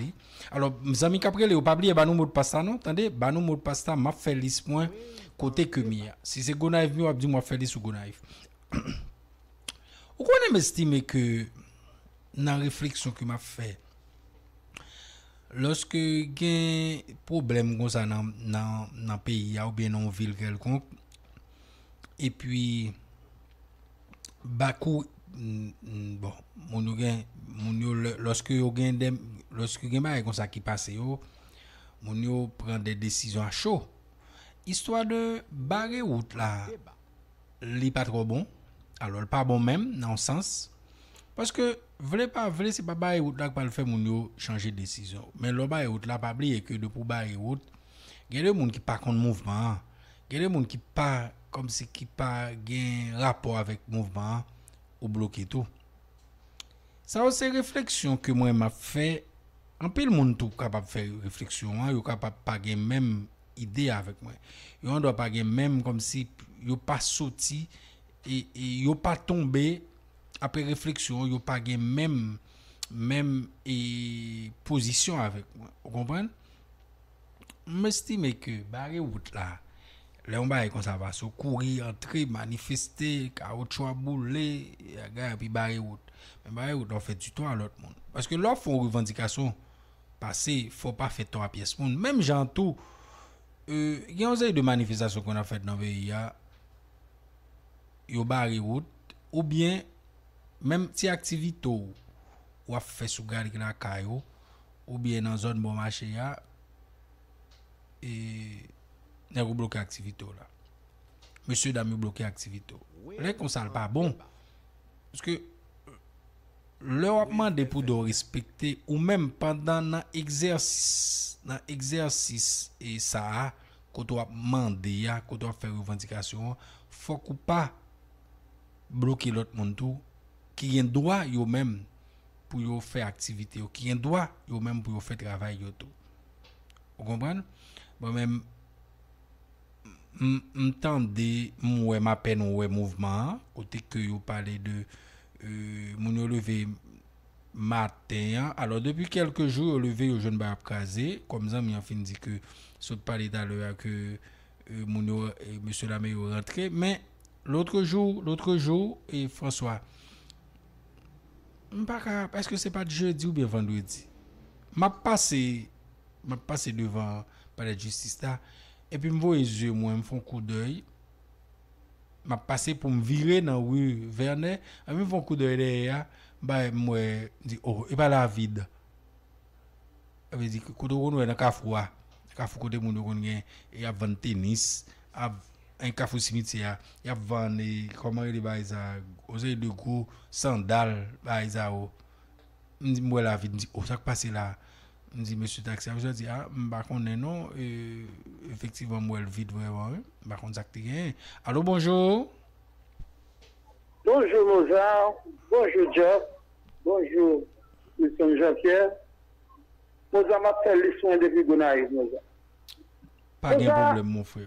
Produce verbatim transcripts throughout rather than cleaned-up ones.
li. Alò, zanmi k ap rele yo, pa bliye ba nou modpas la non, tande, ba nou modpas la, m ap fè lis mwen kote ke m ye a. Si se Gonayiv m ye, w ap di m w ap fè lis sou Gonayiv. Ou konnen m estime ke nan refleksyon ke m ap fè, lòske gen pwoblèm konsa nan, nan, nan peyi a oubyen nan yon vil kèlkonk, epi bakou, bon, moun yo gen, moun yo, lòske yo gen de, lòske gen bagay konsa ki pase yo, moun yo pran de desizyon a cho. Istwa de bare wout la, li pa twò bon. Alò, l pa bon menm, nan yon sans. Paske, vle pa vle, se pa bare wout la k pral fè moun yo chanje desizyon. Men lè w bare wout la, pa bliye ke depi w bare wout, gen de moun ki pa konn mouvman an. Gen de moun ki pa, kòmsi ki pa gen rapò avèk mouvman an, ou bloke tou. Sa yo se refleksyon ke mwen m ap fè. Anpil moun tou kapab fè refleksyon an, yo kapab pa gen menm ide avèk mwen. Yo andwa pa gen menm, kòmsi yo pa soti, e, e yo pa tonbe, apre refleksyon an, yo pa gen menm, menm, e, pozisyon avèk mwen. Ou konprann? M estime ke bare wout la, lè yon bagay konsa pase, w kouri, antre, manifeste, kawotchou ap boule, gay, epi bare wout. Men bare wout la, w fè di tò a lòt moun. Paske lè w ap fè yon revandikasyon, pase, fò w pa fè tò a pyès moun. Menm jan tou, e, gen yon seri de manifestasyon konn ap fèt nan peyi a, yo bare wout, oubyen menm ti aktivite w w ap fè sou galerie lakay ou, oubyen nan zòn bò mache a, e, nèg yo bloke aktivite w la. Mesye dam yo bloke aktivite w. Lè konsa, l pa bon. Paske lè w ap mande pou dwe w respekte, ou menm pandan nan egzèsis, nan egzèsis e sa a, kote w ap mande a, kote w ap fè revandikasyon an, fòk ou pa bloke lòt moun tou, ki gen dwa yo menm pou yo fè aktivite yo, ki gen dwa yo menm pou yo fè travay yo tou. Ou konprann? Mwen menm, m, m tande, m wè, m apèn wè mouvman an, kote ke yo pale de, e, moun yo leve maten an. Alò, depi kèlke jou, yo leve, yo jwenn bay ap kraze. Kòm zanmi an fin di ke, sot pale talè a ke, e, moun yo, e, mesye lame yo rantre. Men, lotrejou, lotrejou, e, François, m pa ka, èske se pa t jedi oubyen vandredi? M ap pase, m ap pase devan palè jistis la, epi m voye zye mwen, m fè yon koudèy, m ap pase pou m vire nan ri Vènè, epi m fè yon koudèy dèyè a, bay m wè, m di, oh, e pa la vid. Sa vle di, kote w konn wè nan kafou a, kafou kote moun yo konn gen, y ap vann tenis, ap, en, kafou simityè a, y ap vann, e, kòman rele bagay sa, yon seri de gwo sandal, bagay sa yo. M di, m wè la vid, m di, oh, sa k pase la? M di, mesye taksi a, mesye a di, ah, m pa konnen non, e, efektivman, m wè l vid vrèman, wi. M pa konn sa k te genyen. Alo, bonjou. Bonjou, Mozart. Bonjou, Jeff. Bonjou, Wilson Jean-Pierre. Mozart, m ap fè lis mwen depi Gonayiv, Mozart. Pa gen pwoblèm, mon frè.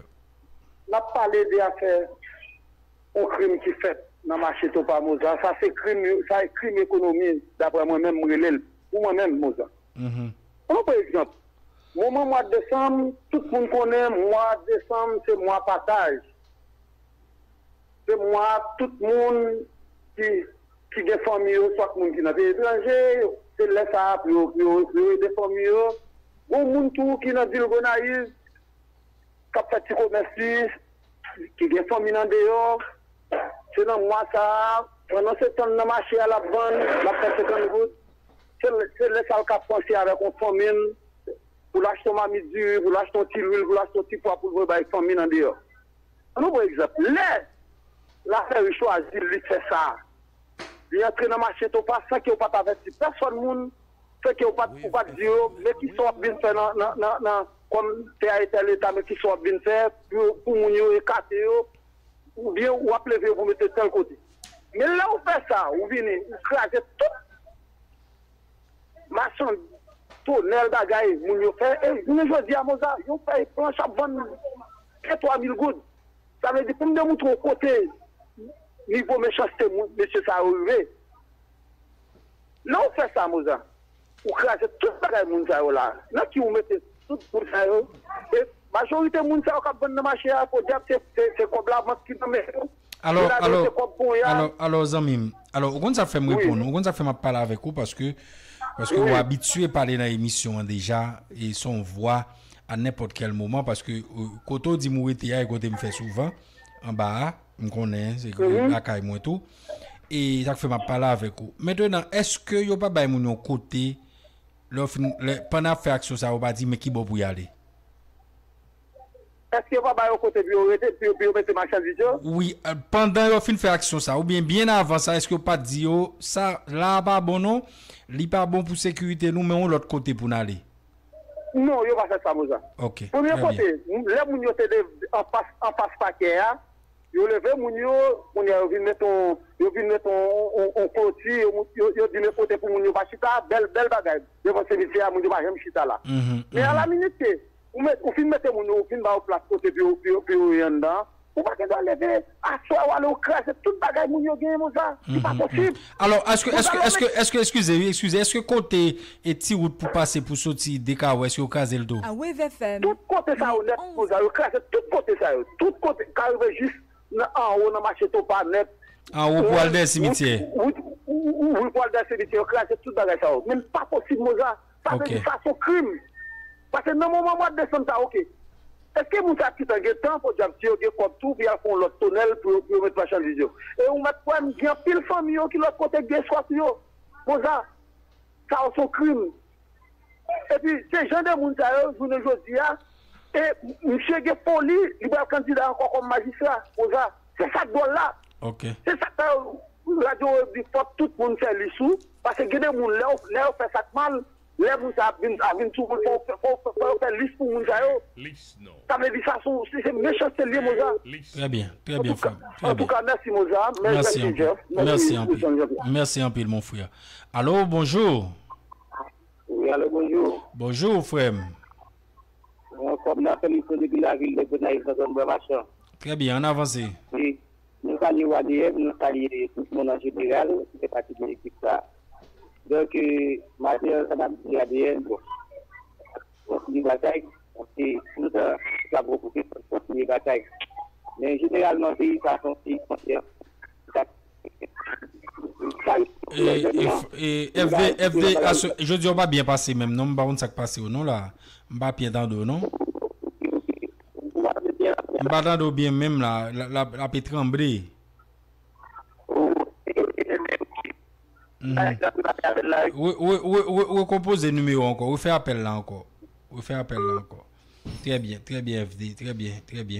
N ap pale de afè yon krim ki fèt nan mache Topa Mozart. Sa se krim, sa se krim ekonomi, daprè mwen menm, m rele l. Pou mwen menm, Mozart. Pran pa egzanp, moman mwa desanm, tout moun konnen mwa desanm se mwa pataj. Se mwa tout moun ki, ki gen fanmi yo, swat moun ki nan peyi etranje, se lè sa a pou yo, pou yo, pou yo ede fanmi yo. Gon moun tou ki nan vil Gonayiv, k ap fè ti komès li, ki gen fanmi nan deyò, se nan mwa sa a, pandan se tan nan mache a l ap vann, l ap fè senkant goud, se, se lè sa a l ka panse avèk yon fanmi l, pou l achte yon mamit diri, pou l achte yon ti lwil, pou l achte yon ti pwa pou l voye bay fanmi nan deyò. Ann nou pran egzanp. Lè Laferri chwazi li fè sa, li antre nan mache Topa san ke yo pa t avèti pèsòn moun, san ke yo pa t, ou pa t di yo, men kisa w ap vin fè nan, nan, nan, nan, kòm tè a e tè Leta, men kisa w ap vin fè pou, pou moun yo ekate yo, oubyen w ap leve yo pou mete yo tèl kote. Men lè w fè sa, ou vini, ou kraze tout machann tonèl bagay moun yo fè, e jounen jodi a, Mozart, yon fèy planch ap vann de twa mil goud. Sa vle di, pou m demoutre w kote nivo mechanste moun, mesye sa yo rive. Lè w fè sa, Mozart, Ou kraze tout bagay moun sa yo la. Nan ki ou mete tout moun sa yo? E majorite moun sa yo k ap vann nan mache a, podyab, se, se, se kòb lavant ki nan men yo. Alò, alò, alò, alò, zanmi m, alò, ou konn sa k fè m reponn ou, ou konn sa k fè m ap pale avèk ou, paske, paske ou abitye pale nan emisyon an deja, e se yon vwa a nenpòt kèl moman, paske, euh, kote w di m ou rete a, e kote m fè souvan, anba a, m konnen, se lakay mwen tou, e sa k fè m ap pale avèk ou. Mentenan, èske yo pa bay moun yon kote, lè w fin, lè, pandan y ap fè aksyon sa, yo pa di, men ki bò pou y ale? Èske yo pa ba yo kote pou yo rete, pou yo, pou yo mete machandiz yo? Wi, euh, pandan yo fin fè aksyon sa, oubyen byen avan sa, èske yo pa t di yo, sa la a pa bon non, li pa bon pou sekirite nou, men yon lòt kote pou n ale? Non, yo pa fè sa, Moza. Ok, trè byen. Premye kote, lè moun yo te de, anfas, anfas pakè a, yo leve moun yo, kounye a yo vin met yon, yo vin met yon, yon, yon kloti, yo, yo, yo di men kote pou moun yo pa chita, bèl, bèl bagay. Devan simityè a, moun yo pa janm chita la. Mhm, men a la minit ke, ou met, ou fin mete moun yo, ou fin ba yo plas kote pou yo, pou yo, pou yo ye anndan, ou pa gen dwa leve, aswè ou ale ou kraze tout bagay moun yo genyen, Moza. Li pa posib. Alò, èske, èske, èske, èske, eskize, wi, eskize, èske kote e ti wout pou pase pou soti Dekawè, èske yo kraze l tou? Tout kote sa yo nèt, Moza, yo kraze tout kote sa yo. Tout kote, ka rive jis nan anwo, nan mache Topa nèt. Anwo pou al dèyè simityè. Wout, wout, wout, wout pou al dèyè simityè, yo kraze tout bagay sa yo. Men pa posib, Moza. Sa vle di sa se yon krim. Paske nan moman mwa desanm sa, ok. Èske moun sa ki tan gen tan, podyab, si yo gen kòb tou, pou y al fè yon lòt tonèl pou yo, pou yo met machandiz yo? E ou mèt kwè m, gen anpil fanmi yo ki lòt kote, gen espwa sou yo. Moza, sa yo se yon krim. Epi, se jan de moun sa yo, jounen jodi a, e misye gen foli, li pral kandida ankò kòm majistra, Moza. Se sa k dwòl la. Ok. Se sa k fè radyo yo di fòk tout moun fè lis ou, paske gen de moun, lè yo, lè yo fè sa k mal, lè moun sa ap vin, ap vin sou moun, fò, fò, fò, fò yo fè lis pou moun sa yo. Sa vle di sa, se, se, se mechanste l ye, Moza. Trè byen, trè byen, frè m. Trè byen. Antouka, mèsi, Moza. Mèsi anpil. Mèsi anpil. Mèsi anpil, mon frè. Alo, bonjou. Wi, alo, bonjou. Bonjou, frè m. Bon, kòm n ap fè misyon depi lavil de Gonayiv nan zòn Bwa Machan. Trè byen, ann avanse. Wi. Nou salye W A D M, nou salye tout moun an jeneral ki fè pati de ekip sa. Donk, euh, maten an, sa n ap di W A D M, bon, kontinye batay, paske nou ta, ta pwofite pou kontinye batay. Men jeneralman, peyi sa se yon peyi fwontyè. E, e, e, F D, F D, aswe, jodi a w pa byen pase menm, non? M pa konn sa k pase w, non, la. M pa byen tande w, non? M pa tande w byen menm, la. La, la, l ap tranble. Mhm. Re, re, re, re, rekonpoze nimewo ankò. Refè apèl la ankò. Refè apèl la ankò. Trè byen, trè byen, F D. Trè byen, trè byen.